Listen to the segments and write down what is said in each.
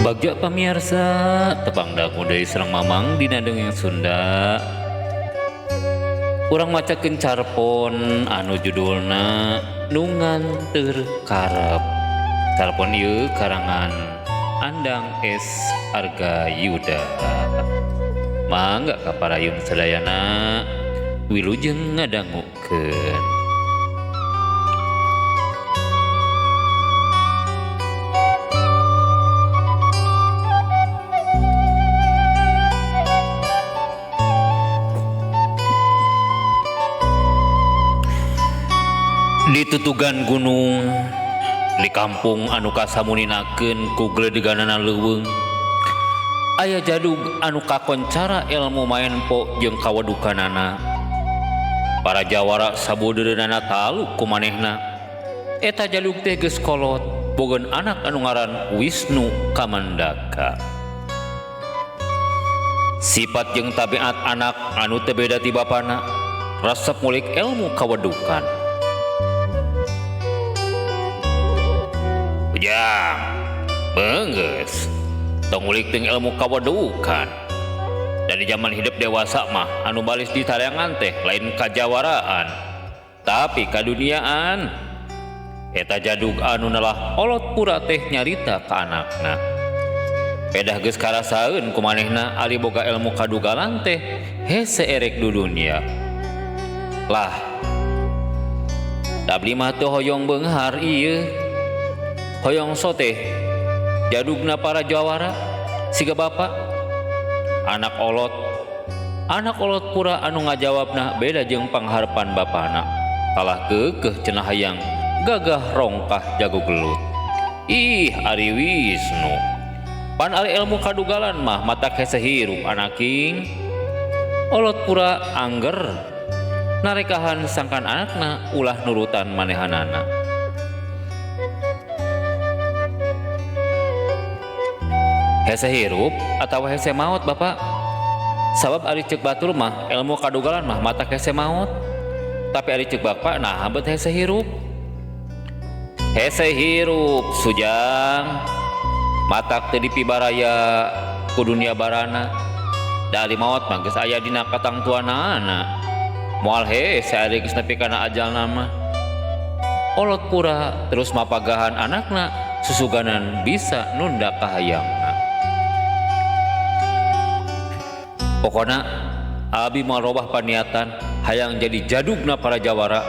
Bagja pamiarsa tepang dangu deui sareng Mamang dina dongeng Sunda. Urang macakeun carpon anu judulna Nu Nganteur Karep. Carpon ieu karangan Andang S Arga Yuda. Mangga ka parayun sadayana wilujeng ngadangukeun. Ditutugan gunung di kampung anu kasamuninakeun ku gledeganana leuweung aya jadug anu kakoncara ilmu maenpo jeung kawedukanana para jawara sabudeureunana taluk ku manehna eta jadug teh geus kolot bogeun anak anu ngaran Wisnu Kamandaka. Sifat jeung tabiat anak anu teu beda ti bapana resep ngulik ilmu kawedukan. Ujang, beunggeus, tong ngulik teuing ilmu kawedukan. Dari zaman hidup dewasa mah anu balis ditareangan teh lain kajawaraan, tapi kaduniaan. Eta jadug anu nelah olot pura teh nyarita ka anakna. Pedah geus karasaeun ku manehna ali boga ilmu kadugalan teh hese erek du dunia. Lah, da abdi mah teu hoyong beunghar ieu. Hoyong soteh jadugna para jawara siga bapa anak olot pura anu ngajawabna beda jeung pangharepan bapana kalah keukeuh cenah hayang gagah rongkah jago gelut. Ih ari Wisnu pan ari ilmu kadugalan mah matak hese hirup anaking. Olot pura angger narekahan sangkan anakna ulah nurutan manehanana. Hese hirup atawa hese maot bapak, sabab ari ceuk batur mah ilmu kadugalan mah matak hese maot, tapi ari ceuk bapak nah bet hese hirup. Hese hirup sujang matak teu dipibaraya ku dunia barana, da ari maot mah geus aya dina katangtuanana, moal hese ari geus nepi kana ajalna mah. Olot pura terus mapagahan anakna susuganan bisa nunda kahayangna. Pokona abi moal robah paniatan hayang jadi jadugna para jawara,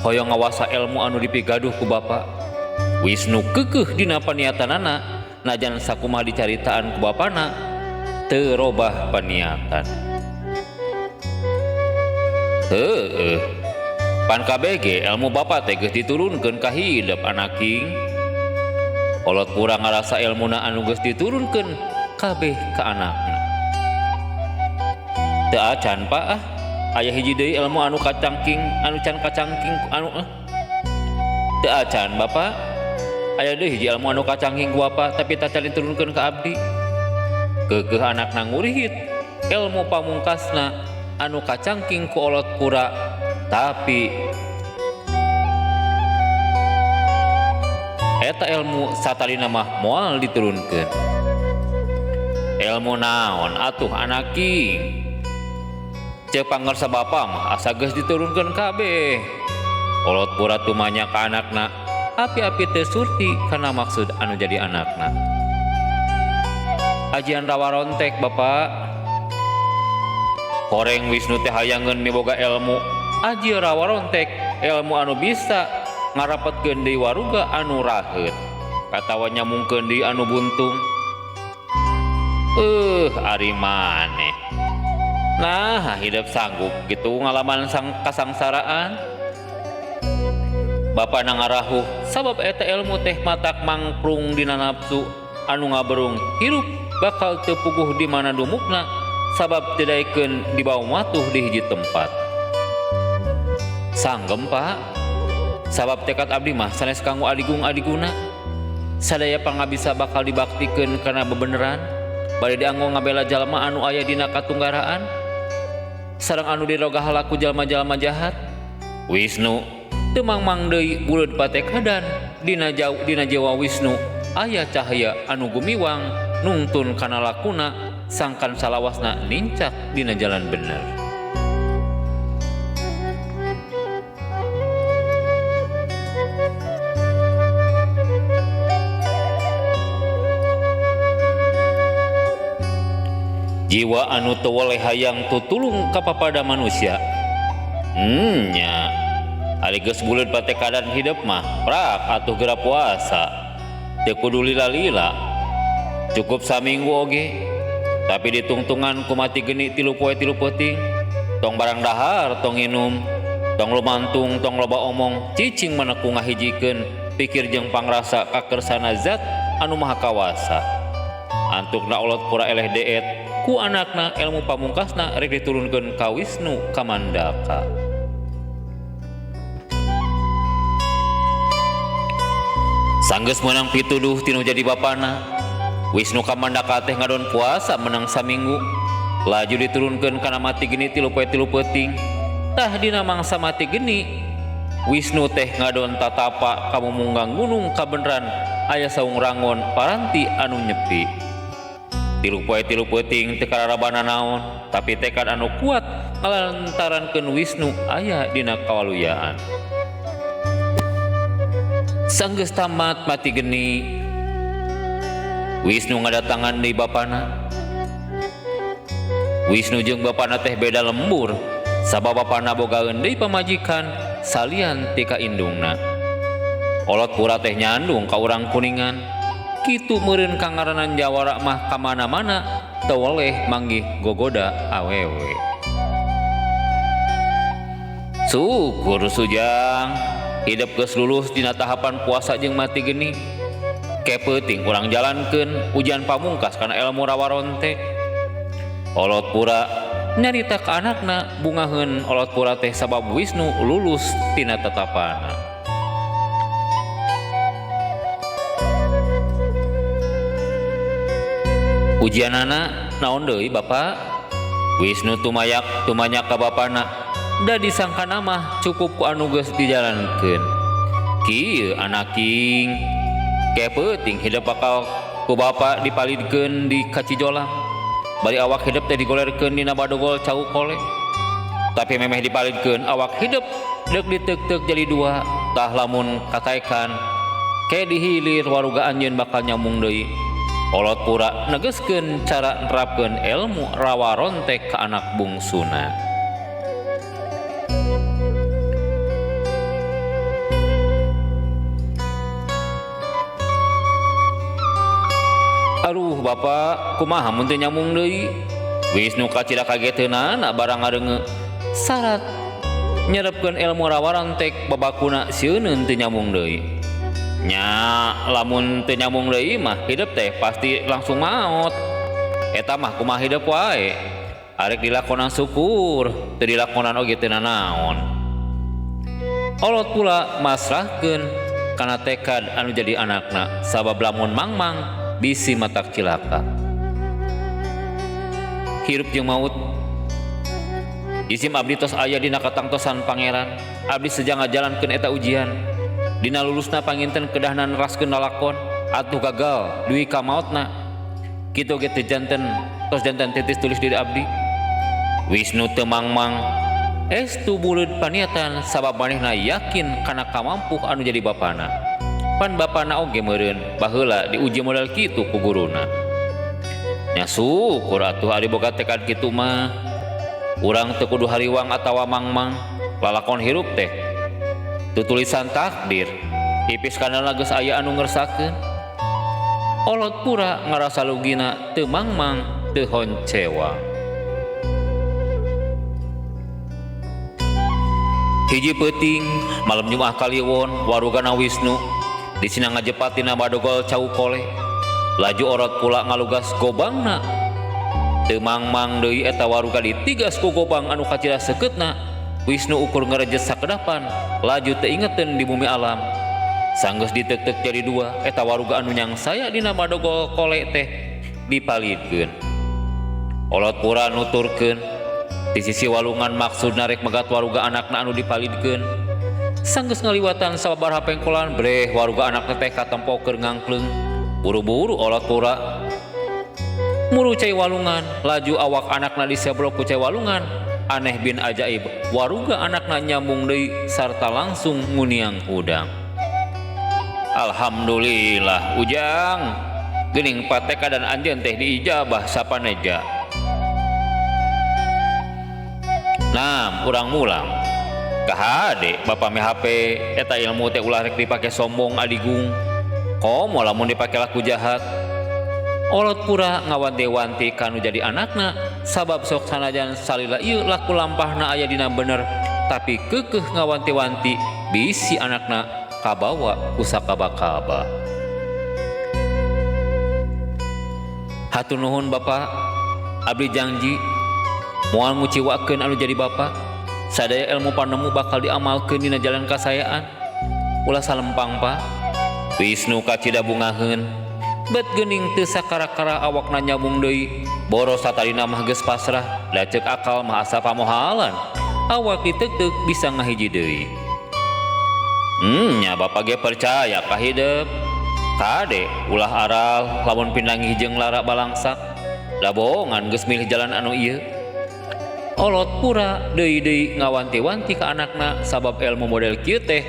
hoyong ngawasa ilmu anu dipigaduh ku bapa. Wisnu keukeuh dina paniatanana najan sakumaha dicaritaan ku bapana teu robah paniatan. Heueuh, pan kabeh ge ilmu bapa teh geus diturunkeun ka hidep anaking. Olot pura ngarasa ilmuna anu geus diturunkeun kabeh ka anakna. Teu acan pak ah, aya hiji deui ilmu anu kacangking, anu can kacangking anu ah. Teu acan bapak, aya deui hiji ilmu anu kacangking ku bapak tapi tacan diturunkeun ka abdi. Keukeuh anakna ngurihit ilmu pamungkasna anu kacangking ku olot pura tapi eta ilmu satalina mah moal diturunkeun. Ilmu naon atuh anaking? Ceuk pangersa bapa mah asa geus diturunkeun kabeh. Olot pura tumanya ka anakna, api-api teu surti kana maksud anu jadi anakna. Ajian rawarontek bapak. Horeng Wisnu teh hayangeun miboga ilmu. Aji rawarontek ilmu anu bisa ngarapetkeun deui waruga anu raheut katawa nyamungkeun deui anu buntung. Ari maneh. Nah, hidup sanggup gitu ngalaman sang kasangsaraan. Bapak ngarahuh sabab eta ilmu teh matak mangprung dina nafsu anu ngaberung hirup bakal teu puguh di mana dumukna sabab teu daekeun dibawa matuh di hiji tempat. Sanggem pak, sabab tekad abdi mah sanes kanggo adigung adiguna. Sadaya pangabisa bakal dibaktikeun kana bebeneran, bade dianggo ngabela jalma anu aya dina katunggaraan sareng anu dirogahala ku jalma-jalma jahat. Wisnu teu mangmang deui buleud patekadan Dina jauh dina jiwa Wisnu aya cahaya anu gumiwang nungtun kana lakuna sangkan salawasna nincak dina jalan bener. Jiwa anu teu weleh hayang tutulung ka papada manusia. Nya. Ari geus buleud patekadan hidep mah prak atuh geura puasa. Teu kudu lila-lila. Cukup saminggu oge. Tapi ditungtungan ku mati geni 3 poe 3 peuting. Tong barang dahar, tong nginum, tong lumantung, tong loba omong, cicing maneku ngahijikeun pikir jeung pangrasa kakersana zat anu maha kawasa. Antukna olot pura eleh deet ku anakna ilmu pamungkasna rek diturunkeun ka Wisnu Kamandaka. Sanggeus meunang pituduh tinu jadi bapana, Wisnu Kamandaka teh ngadon puasa menang saminggu, laju diturunkeun kana mati geni 3 poe 3 peuting. Tah dina mangsa mati geni, Wisnu teh ngadon tatapa ka mumunggang gunung kabeneran aya saung rangon paranti anu nyepi. 3 poe 3 peuting teu kararabana naon, tapi tekad anu kuat ngalantarankeun Wisnu aya dina kawaluyaan. Sanggeus tamat mati geni, Wisnu ngadatangan deui bapana. Wisnu jeung bapana teh beda lembur, sabab bapana bogaeun deui pamajikan salian ti ka indungna. Olot pura teh nyandung ka urang Kuningan. Kitu meureun kangaranan jawara mah ka mana-mana teu weleh manggih gogoda awewe. Syukur sujang, hidup geus lulus dina tahapan puasa jeung mati geni. Ke peuting urang jalankeun ujian pamungkas kana ilmu rawaronte. Olot pura nyarita ka anakna bungaheun olot pura teh sabab Wisnu lulus tina tatapana. Ujianana naon deui Bapak? Wisnu tumayak tumanyak ka bapana. Da disangkana mah cukup ku anu geus dijalankeun. Kieu anaking, ke peuting hidup bakal ku bapa dipalidkeun di Kacijolang. Bari awak hidup teh digolerkeun dina badogol cau kole. Tapi memeh dipalidkeun awak hidup deuk diteuk-teuk jadi dua. Tah lamun kataekan ke dihilir waruga anjeun bakal nyambung deui. Olot pura negeskeun cara nerapkeun ilmu rawaronte ka anak bungsuna. Aduh bapak, kumaha mun teu nyambung deui? Wisnu kacida kageteunana barang ngadeunge. Syarat nyerepkeun ilmu rawarontek babakuna sieuneun teu nyambung deui. Nya lamun teu nyambung deui mah hidup teh pasti langsung maot. Eta mah kumaha hidup wae. Arek dilakonan syukur, teu dilakonan oge teu nanaon. Olot pula masrahkeun kana tekad anu jadi anakna sabab lamun mangmang bisi matak cilaka. Hirup jeung maut. Isim abdi tos aya dina katangtosan pangeran. Abdi sejang ngajalankeun eta ujian. Dina lulusna panginten kedahna neraskeun lalakon atuh gagal duwi ka maotna. Kitu ge teu janten tos janten titis tulis diri abdi. Wisnu teu mangmang estu buleud paniatan sabab manehna yakin kana kamampuh anu jadi bapana. Pan bapana oge meureun baheula diuji modal kitu ku guruna. Nya syukur atuh ari boga tekad kitu mah. Urang teu kudu hariwang atawa mangmang lalakon hirup teh tutulisan takdir ipis kana geus aya anu ngersakeun. Olot pura ngarasa lugina teu mangmang teu honcewa. Hiji peuting malam Jumat Kaliwon warugana Wisnu disina ngajepat tina badogol cau kole. Laju orot pula ngalugas gobangna. Teu mangmang deui eta waruga ditigas ku gobang anu kacida sekeutna. Wisnu ukur ngerejes sakedapan laju teu ingeteun di bumi alam. Sanggeus diteuk-teuk jadi dua eta waruga anu nyangsaya dina badogol kole teh dipalidkeun. Olot pura nuturkeun di sisi walungan maksud narek megat waruga anakna anu dipalidkeun. Sanggeus ngaliwatan sababaraha pengkolan breh waruga anakna teh katempo keur ngangkleung. Buru-buru olot pura. Muru cai walungan, laju awak anakna diseblok ku cai walungan. Aneh bin ajaib, waruga anakna nyambung deui sarta langsung nguniang hudang. Alhamdulillah Ujang, geuning patekadan anjeun teh diijabah sapaneja. Nam, urang mulang. Kahade bapa me HP eta ilmu teh ulah rek dipake sombong adigung. Komo lamun dipake laku jahat. Olot pura ngawanti-wanti kanu jadi anakna sabab sok sanajan salila ieu laku lampahna aya dina bener tapi keukeuh ngawanti-wanti bisi anakna kabawa ku sakaba-kaba. Hatur nuhun Bapa, abdi jangji moal nguciwakeun anu jadi bapa. Sadaya ilmu panemu bakal diamalkeun dina jalan kasayaan. Ulah salempang Pa. Wisnu kacida bungaheun. Bet geuning teu sakara-kara awakna nyambung deui. Boros satarina mah geus pasrah, da ceuk akal mah asa pamohalan. Awak diteuk-teuk bisa ngahiji deui. Nya bapa ge percaya ka hidep. Kade ulah aral lamun pinanggih jeung lara balangsak. Da bohongan geus milih jalan anu ieu. Olot pura deui-deui ngawanti-wanti ka anakna sabab ilmu model kieu teh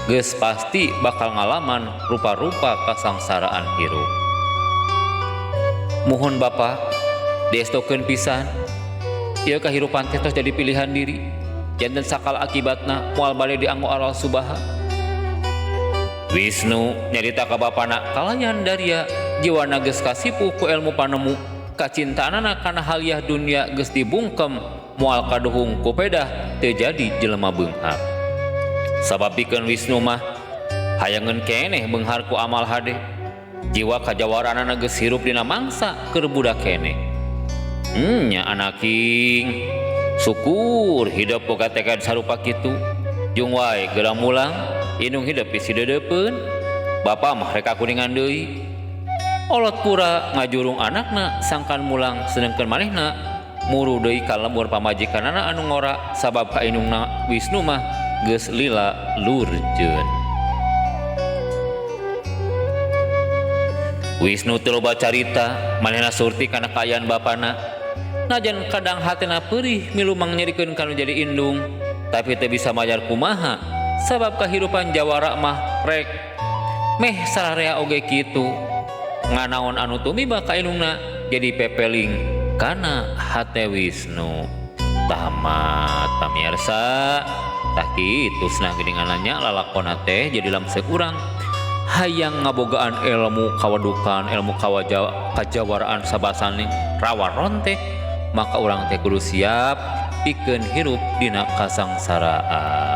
geus pasti bakal ngalaman rupa-rupa kasangsaraan hirup. Muhun Bapa, diestokeun pisan. Ieu kahirupan teh tos jadi pilihan diri. Janten sakal akibatna moal bade dianggo aral subaha. Wisnu nyarita ka bapana kalayan daria jiwana geus kasipu ku ilmu panemu kacintaanana kana haliah dunia geus dibungkem moal kaduhung ku pedah teu jadi jelema beunghar. Sabab pikeun Wisnu mah hayangeun keneh beunghar ku amal hade. Jiwa kajawaranana geus hirup dina mangsa keur budak keneh. Nya anaking syukur hidup boga tekad sarupa kitu. Jung wae geura mulang indung hidup bisi deudeupeun. Bapa mah rek kakuningan deui. Olot pura ngajurung anakna sangkan mulang sedengkeun manehna muru deui ka lembur pamajikanana anu ngora sabab ka indungna Wisnu mah geus lila lurjeun. Wisnu teu loba carita manehna surti kana kaayaan bapana. Najan kadang hatena peurih milu mangnyerikeun kanu jadi indung, tapi teu bisa mayar kumaha sabab kahirupan jawara mah rek meh sararea oge kitu. Nganaon anu tumiba ka indungna jadi pepeling kana hate Wisnu. Tamat pamirsa, tah kitu cenah geuningan nya lalakona teh jadi lamseuk urang hayang ngabogaan ilmu kawadukan, ilmu kajawaraan sabasane rawaron teh, maka urang teh kudu siap pikeun hirup dina kasangsaraan.